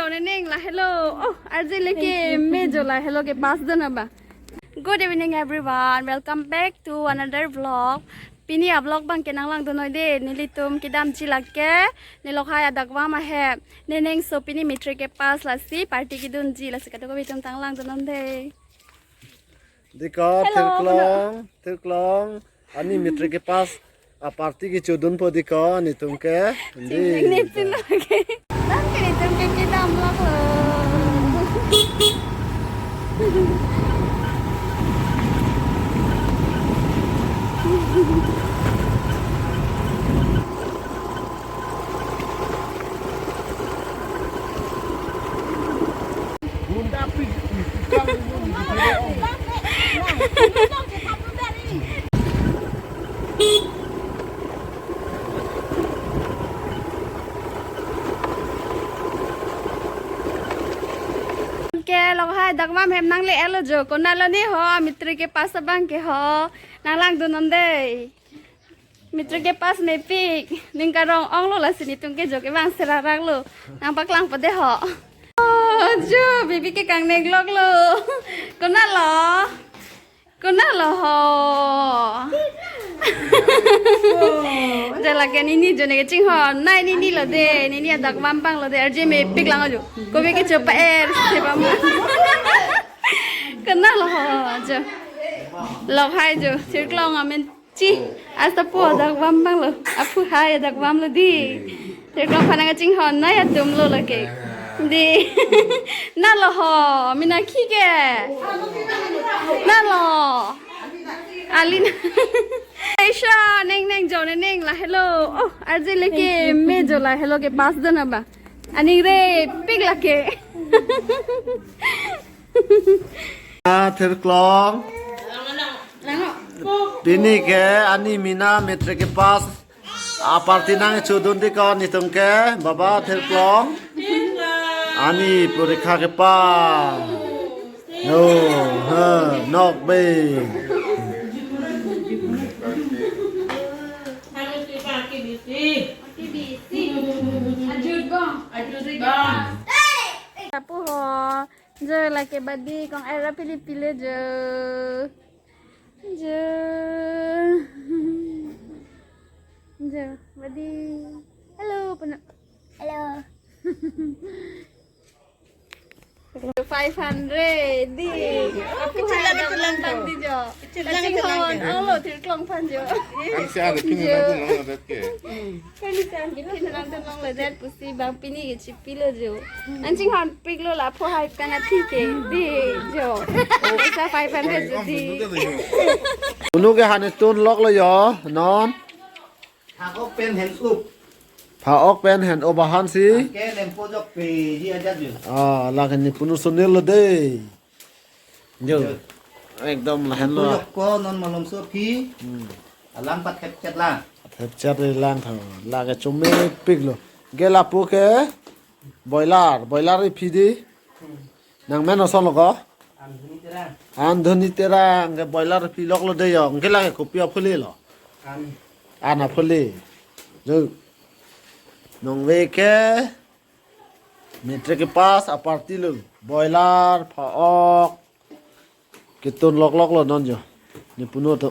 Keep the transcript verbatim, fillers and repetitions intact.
Morning, lahelo. Oh, arje leke me jo lahelo ke pass dun aba. Good evening, everyone. Welcome back to another vlog. Pini a-vlog abang ke nanglang dunoi de, nelitum kedamji lake, ne Lokhai adakvam ahem. Nening so pini matric ke pass lasi, party kedunji lasi katuko bitum tanglang dunnon de. Diko, hello, Thirklong, Thirklong. Ani matric ke pass a-party kechodunpo diko, netum ke. Chingching di. Nipin lagi. Nang ke netum ke kedam lak lo. Ke Lokhai adakvam ahem nangle-etlo jo, konatlo ne ho, matric ke pass abang ke ho, nanglang dunnon de. Matric ke pass mepik. Ning karong onglo lasi netum ke jo ke bang serarak lo. Nangpaklangpo de ho. Oh, jo, baby ke kangnek lok lo. Konatlo? Konatlo ho? Jo lake nini jo ne kechinghon. Nai nini lo de, nini adakvam abang lo de. Arje mepik lang jo. Kobe kecho pa-er, se pa ma. Konatlo ho, jo. Lokhai jo, Thirklong amen. Chi, asta po adakvam abang lo. Aphu hai adakvam lo di. Thirklong aphan nangkachinghon noi atum lo lake. Di. Natlo ho, minakhi ke. Natlo. Alin. Aisha, neng neng jo ne neng lahelo. Oh, arje leke me jo lahelo ke pass dun aba. Aning repik lake. Ah, Thirklong. Pini ke ani mena matric ke pass a-party nangchodun diko netum ke, baba Thirklong. Ani porikha ke pass. Oh, ha, nok be. Ajut bong. Ajut bong. Tapu ho. Jo lake badi kong era pili pile jo. Jo. Jo badi. Hello, puna. Hello. Five hundred. Di. Aku kecil lagi tulang bang di jo. Kecil lagi tulang. Oh, lo Thirklong aphan jo. Kan si ada pin na tulang na dat ke. Kan si ada pin na tulang na dat pusi bang pini ke chipilo jo. Nangchinghon piklo la pho hai kan athi ke. Di jo. Paisa five hundred jo di. Unu ke hane tun lok lo jo non. Phak-ok pen hen-up. Phak-ok pen hen-up ahan si. Ke nempo jok pe ji ajat jo. Ah, lake nepunu Sunil lo de. Jo. Jo. Ekdom lahenlo. Nepunu jok ko non malomso aphi. Hmm. Alang pat khep chet lang. Khep chet lang tha. Lake chomepik lo. Ke lapu ke boiler, boiler iphi di. Hmm. Nangmen oson lo ko? Andhoni Terang. Andhoni Terang ke boiler phi lok lo de jo. Ke lake kopi aphuli lo. An. An aphuli. Jo. Nongve ke matric ke pass a-party lo. Boiler, phak-ok. Ketun lok lok lo non jo. Nepunu atum.